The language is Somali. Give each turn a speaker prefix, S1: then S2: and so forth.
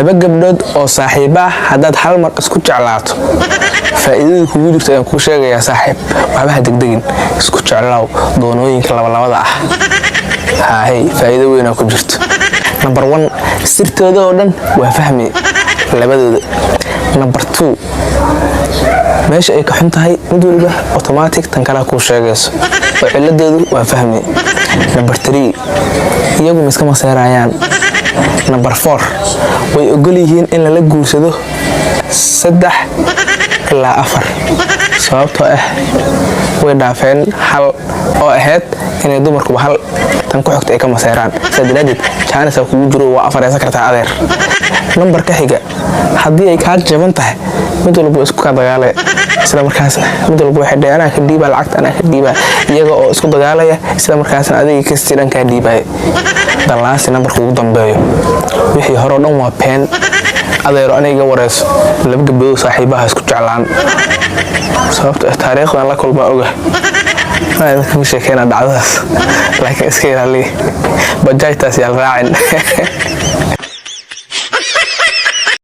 S1: Laba gabdhood oo saaxiiba ah haddaad hal mar isku jeclaato, faa'iidada kugu jirto ayaan kuu sheegayaa, saaxiib. Waxba ha degdegin, isku jeclaaw doonooyinka labalabada ah. Haahey, faa'iido weynaa ku jirto. Number one, sirtooda oo dhan waa fahmi labadooda. Number two, meesha ay ka xun tahay mid waliba automatic tan kalea kuu sheegayso oo ciladoodu waa fahmi. Number three, iyagu ma iska maseerayaan. Number four, way ogol yihiin in lala guursado saddex ilaa afar, sababtoo ah way dhaafeen hal oo ahayd inay dumarkuba hal tan ku xigta ay ka maseeraan. Sidaa daraadeed chance-a kugu jiro, waa afareysan kartaa, adeer. Nambarka xiga, haddii ay kaa jaban tahay, mid walba waa isku kaa dagaalaya. Isla markaasna mid walba waxay dhaheen, "Anaa ka dhiibaa lacagta, anaa ka dhiibaa," iyaga oo isku dagaalaya. Isla markaasna adiga kastii dhan kaa dhiibaya. Dallaasi nambarka ugu dambeeyo, wixii hore oo dhan waa been, adeero. Aniga wareyso, laba gabdhood saaxiibaha isku jeclaan, sababto ah taariikhdan la kulmaa oga. Maa idinkaga sheekeyna dhacdadaas, laakiin iska ilaaliya, bajaajtaas yaal raacin.